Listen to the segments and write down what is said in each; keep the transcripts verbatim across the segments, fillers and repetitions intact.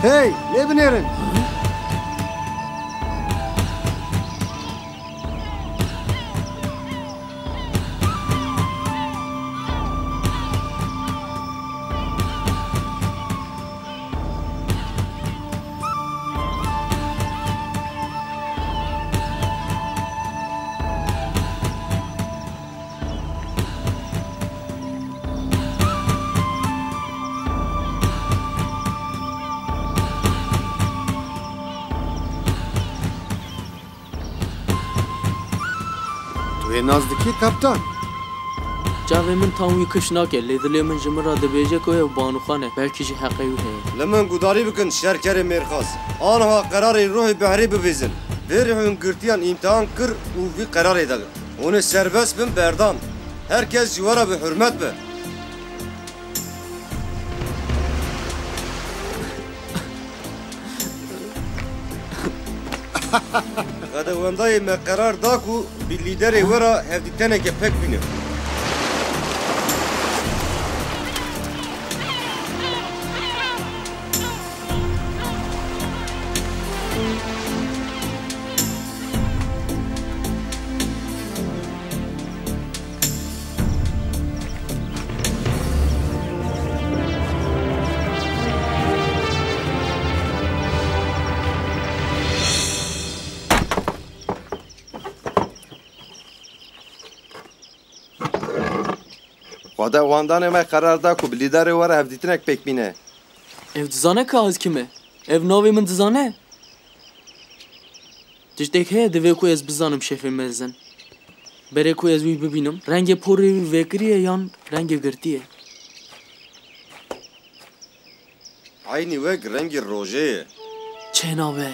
Hey, lê binêrin! Tu wê nas dikî, kaptan? Çavê min tam wî kiş nake, lê dilê min ji min re dibêje ku ew Banûxan e, belkî jî heqê wî heye. Li min gudarî bikin, şerkerê mêrxas. Aniha qerarê ruhê behrê bibêzin. Vê rihûn girtiyan îmtihan kir û vî qerarê de hûn ê serbest bin berdan. Her kes ji we re bi hurmet be. Xedewendayê me qerar da ku bi lîderê we re hevdîtineke pêk bîne. Xwedewandanê me qerar da ku bi lîderê we re hevdîtinek pêk bîne. Ew dizane ka ez kim e? Ev navê min dizane? Tiştek heye divê ku ez bizanim şefê mezin. Berê ku ez wî bibînim, rengê porê wî vekirî ye yan rengê girtî ye? Eynî wek rengê rojê ye. Çênabe.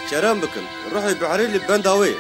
Kerem bikin, ruhê behrê li benda wê ye.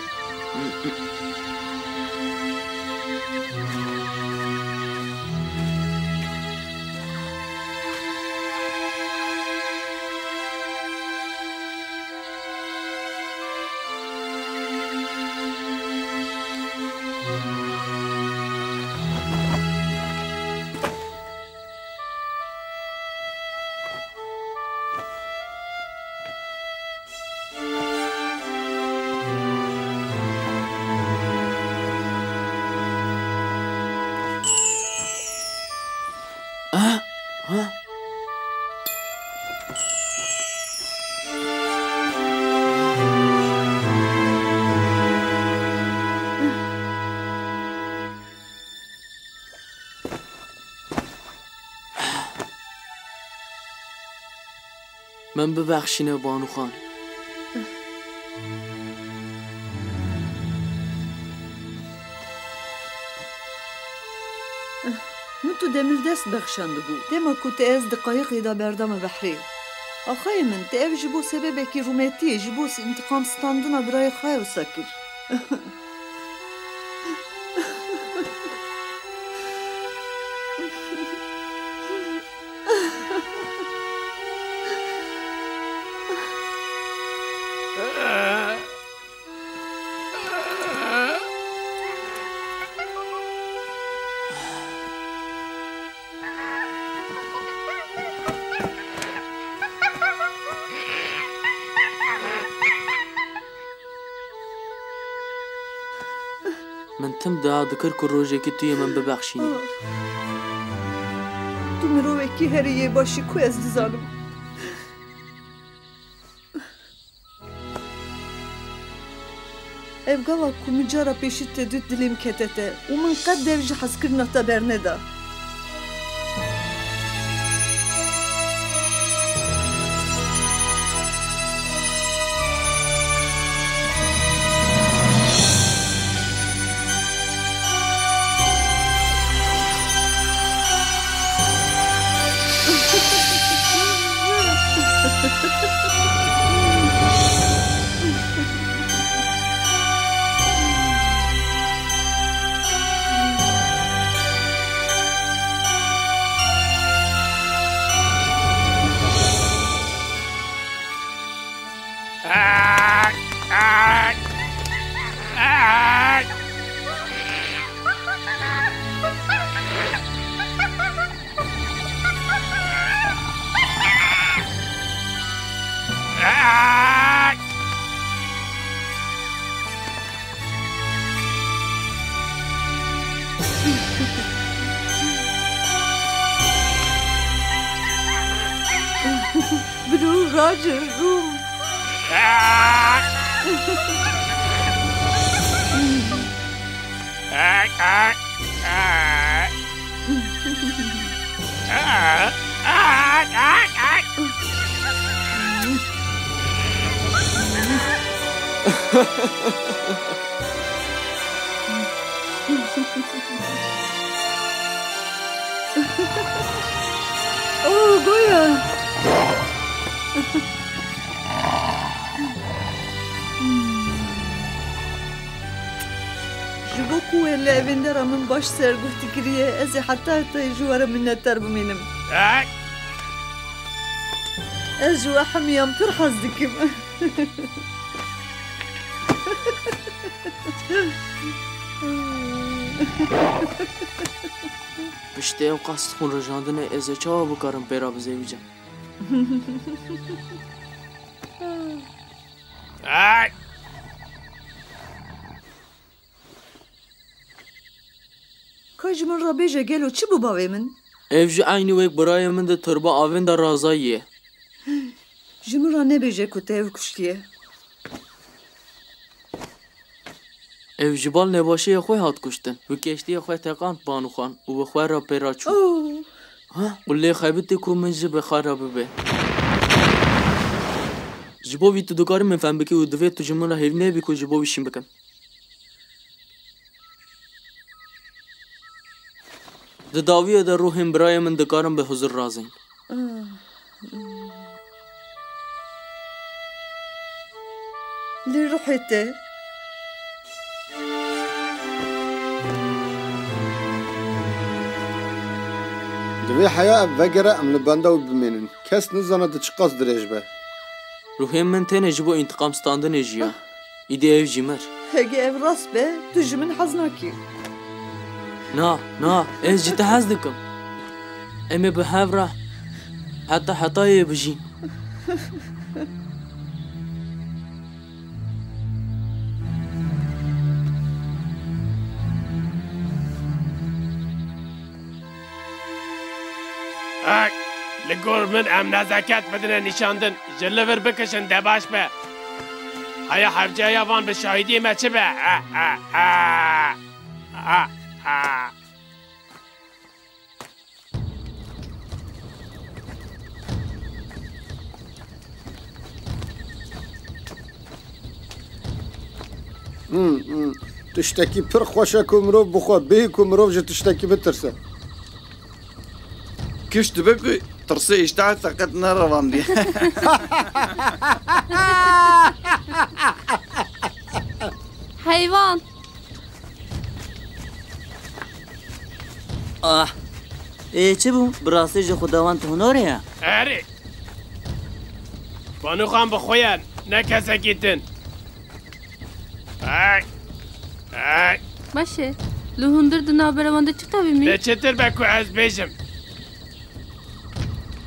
Min bibexşîne, Banûxan. Min tu demildest bexşandibû, dema ku te ez di qayiqê de berdame behrê. Axayê min, te ev ji bo sebebekî rûmetiyê, ji bo intiqam standina birayê xwe ya wisa kir. Min tim dua dikir ku rojekî tu yê min bibexşînî. Tu mirovekî herî yê baş î ku ez dizanim. Ev gava ku min cara pêşî te dît dilê min kete te û min qet dev ji hezkirina te berneda. Rû, Roger, rû. Oh, Goya. Ji bo ku we li evêndera min baş serguh dikiriye, ez ê heta hetayê ji we re minnetdar bimînim. Ay! Ez ji we hemiyan pir hez dikim. Piştî ew qas xûn rijandinê ez ê çawa bikarim pê re bizêwijim? Ay! Ka ji min re bêje, gelo çi bû bavê min? Ev jî eynî wek birayê min di torba avên de razayiye. Ji min re nebêje ku te ew kuştiye. Ev ji bal nêbaşiya xwe hat kuştin. Wî keştiya xwe teqand Banûxan û bi xwe re pê re çû. Oh! Ha? Û lê xebitî ku min jî bi xwe re bibe. Ji bo vî tu dikarî min fehm bikî û divê tu ji min re hêvî nebî ku ji bo wî şîn bikim. Di dawiyê de ruhên birayê min dikarin bi huzur razên. Li ruhê te. Divê heya ev vegere, em li benda wî bimênin. Kes nizane tu çiqas dirêj be. Ruhê min tenê ji bo întiqam standinê jiya. Îdî ev jî mir. Hege ev rast be, tu ji min hez nakî. Na, na, ez ji te hez dikim. Em ê bi hev re heta hetayê bijîn. Ek, li gor min em nezeket bidine nîşandin, ji li vir bikişin de baş be. Haya hevceya van bi şahidiyê me çi be? A, a, a. A, a. Hmm, hmm. Tiştekî pir xweş e ku mirov bixwe, bêhî ku mirov ji tiştekî bitirse. Giş dibe ku tirsê îştah seqet nerevandiye. Heywan! Ah. Ê, çi bû? Bi rastî ji xudawan tu hunorê ye? Erê. Banûxan bi xwe ye, ne kesekî din. Ay. Ay. Baş e. Li hundir di navbera wan de çi qewimî? De çitir be ku ez bêjim?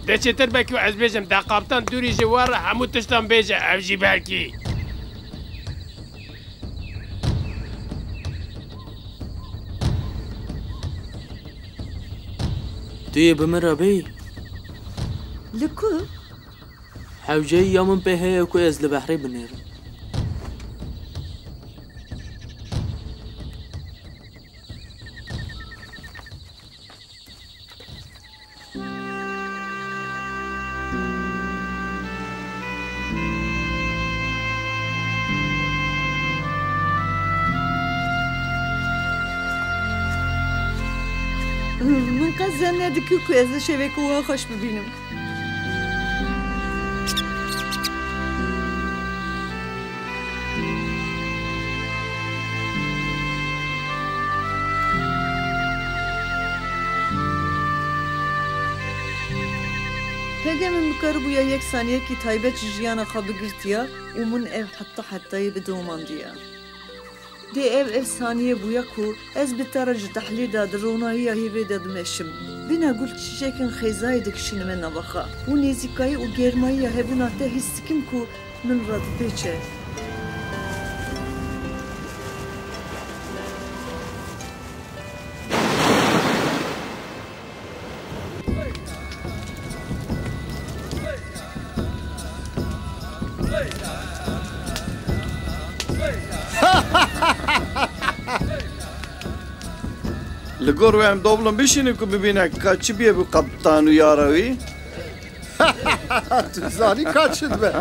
De çitir be ku ez bêjim? De kaptan dûrî ji we re hemû tiştan bêje, ev jî belkî. Tu yê bi min re bêyî? Li ku? Hewceyî ya min pê heye ku ez li behrê binêrim. Min qet zen nedikir ku ez ê şeveke wiha xweş bibînim. Hege min bikaribûya yek saniyekî taybet ji jiyana xwe bigirtiya û min ev heta hetayê bidomandiya. Dê ev, ev saniye bûya ku ez bi te re ji dehlê de di ronahiya hêvê de dimeşim. Bîna gul çîçekên xêzayê dikişînime nava xwe û nêzîkayî û germayiya hebûna te hîs dikim ku min re dipêçe. Li gor wê em doblin bişînin ku bibîne ka çi bûye bi qeptan û yara wî. Tu zanî ka çi dibe?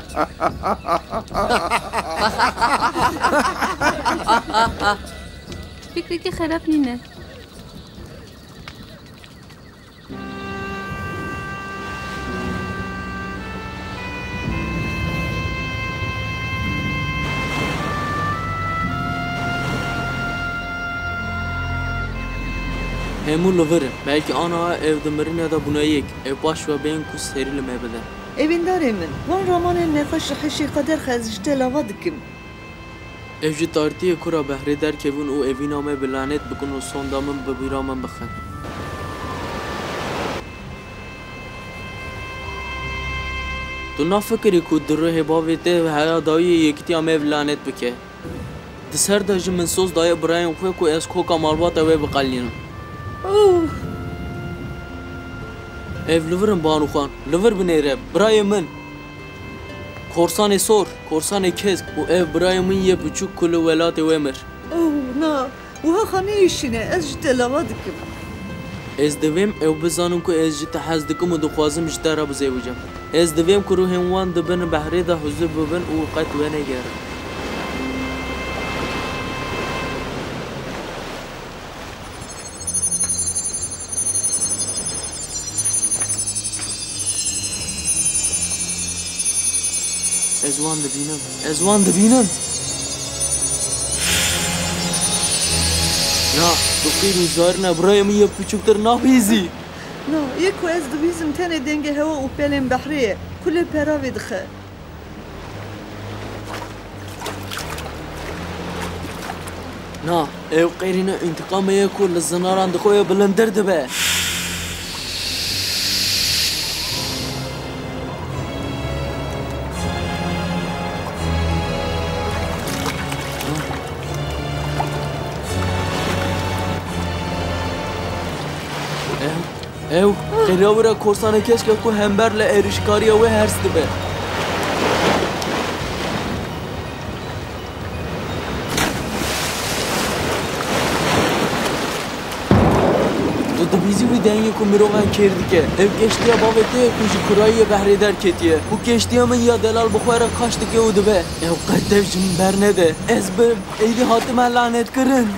Fikrekî xerab nîne. Hemû li vir in. Belkî aniha ev di mirinê de bûne yek. Ew paş ve bên ku serî li me bide. Evîndarê min, van ramanên nexweş ji hişê qeder xwe ez ji te lava dikim. Ev ji tartiyê ku re behrê derkevin û evîna me bi lanet bikin û sonda min bi bîra min bixin. Tu nafikirî ku di ruhê bavê te heya dawiyê yekitiya me bi lanet bike? Di ser de ji min soz daye birayên xwe ku ez koka malbata wê biqelînim. Ev li vir in Banûxan, li vir binêre, birayê min. Korsanê sor, korsanê kesk û ev birayê min yê biçûk ku li welatê wê mir. Oh, na, wiha xwe nehişîne, ez ji te lava dikim. Ez divêm ew bizanin ku ez ji te hez dikim û dixwazim ji te re bizewicim. Ez divêm ku ruhên wan di bin behrê de huzur bibin û qet wenegerin. Ez wan dibînim. Ez wan dibînim. Na, tu qîr û zarine birayê min yê piçûktir nabihîzî. Na, yê ku ez dibihîzim tenê dengê hewa û pelên behrê ye, ku lê peravê dixe. Na, ew qêrîna întiqamê ye ku li zinaran dixwe ye bilindir dibe. Ew, ew, qêriya wira korsanê kesk e ku hember li êrîşkariya wê hers dibe. Tu dibîzî wî dengê ku mirovan kêr dike. Ev keştiya bavê te ye ku ji kurayiyê behrê derketiye. Û keştiya min ya delal bi xwe re kaş dike û dibe. Ew qet dev ji min bernede. Ez bi êdî hatime lanetkirin.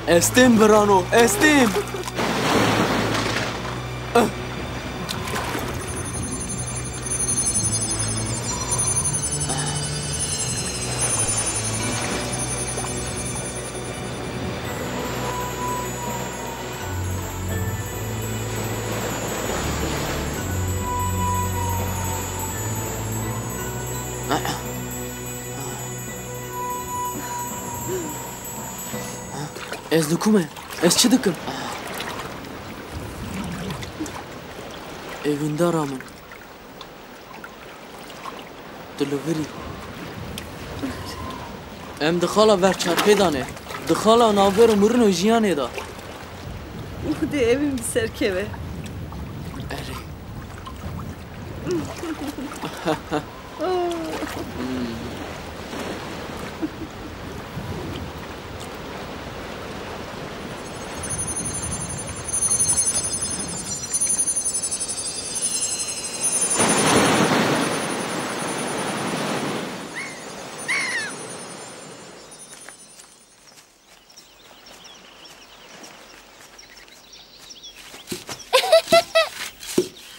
Ez têm birano, ez têm. Ez li ku me? Ez çi dikim? Evîndara min. Tu li vir î. Em di xala ver çarxê de ne. Di xala navbera mirin û jiyanê de. Û Xwedê evîn bi ser keve. Erê.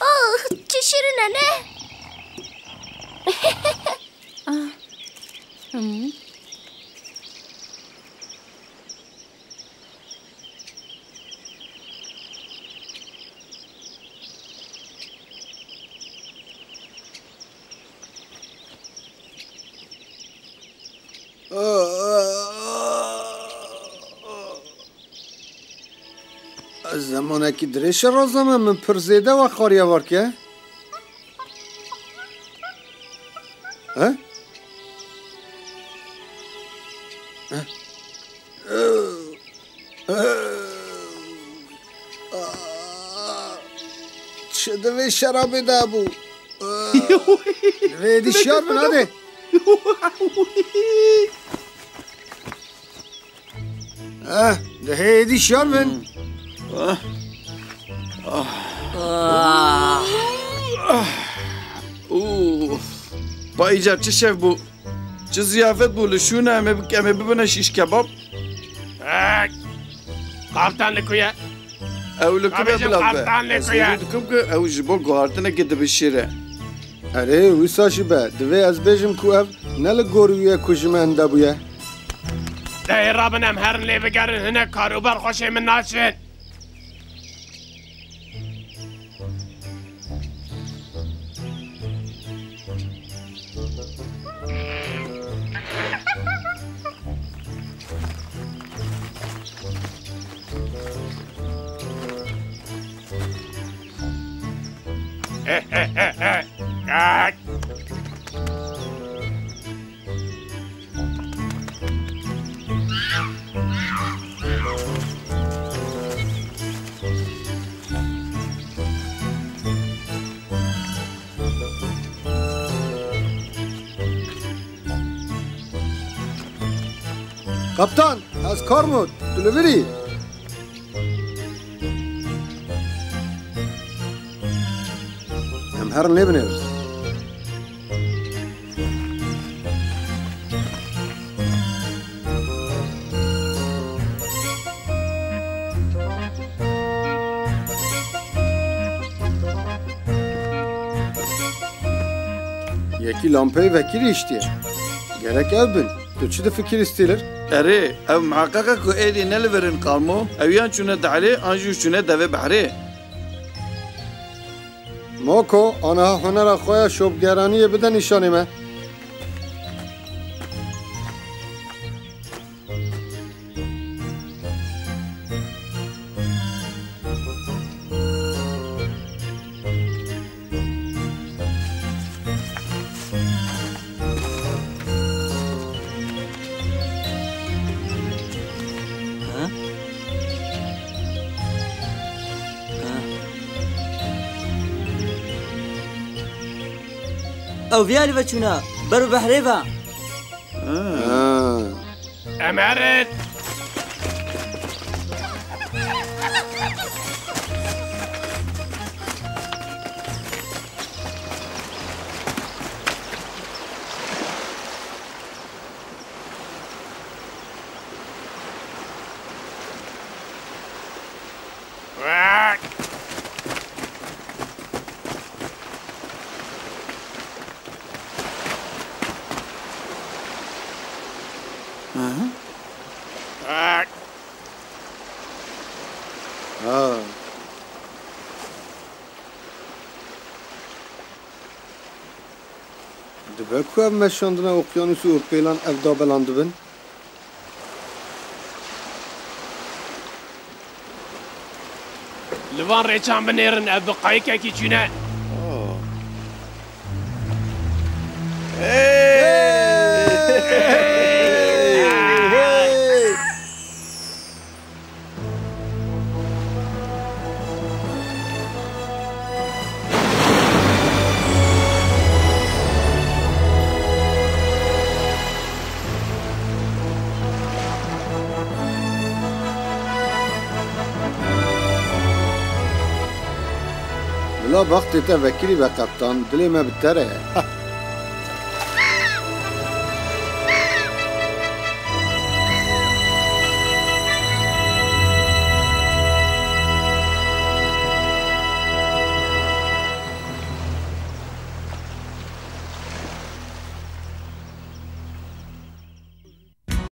Oh, çi şirin e, ne? Ah. Hmm. Ez zemanekî dirêj razame, min pir zêde we xwariye varke. He? He? Çi di vê şerabê de bû? Divê êdî şiyar bin, hadi. Eh, divê êdî şiyar bin. Ûf. Ba îcar çi şev bû? Çi ziyafet bû, li şûne em ê bik-, em ê bibine şîş kebab. Hey! Kaptan li ku ye? Ew li ku be, Kabêjim bila be? Kaptan li Ez ku ye? Hêvî dikim ku ew ji bo guhartinekê dibişire. Erê, wisa jî be. Divê ez bêjim ku ev ne li gor wî ye ku ji me hinde bûye. De hê rabin em herin lê bigerin, hinek karûbar xweşê min naçin. Kaptan, ez Karmot, tu li vir î? Em herin lê binêrin. Yekî lampeyê vekirî hiştiye. Gerek ew bin. Tu çi difikirî, Stîler? Erê, ev miheqeq e ku êdî ne li vir in, Karmo. Ew yan çûne dehrê, an jî çûne devê behrê. Moko, aniha hunera xwe ya şopgeraniyê bide nîşanê me. Ha? Ha. Ew vê alî ve çûne, ber bi behrê ve. Ha. Em herin. Aha. Ha. Dibe ku ev meşandina okyanûs û pêlan ev dabelan dibin? Li van rêçan binêrin, ev bi qayikekî çûne. Oh. Hey! Hey! Bila bextê te vekirî be, qeptan, dilê me bi te re ye.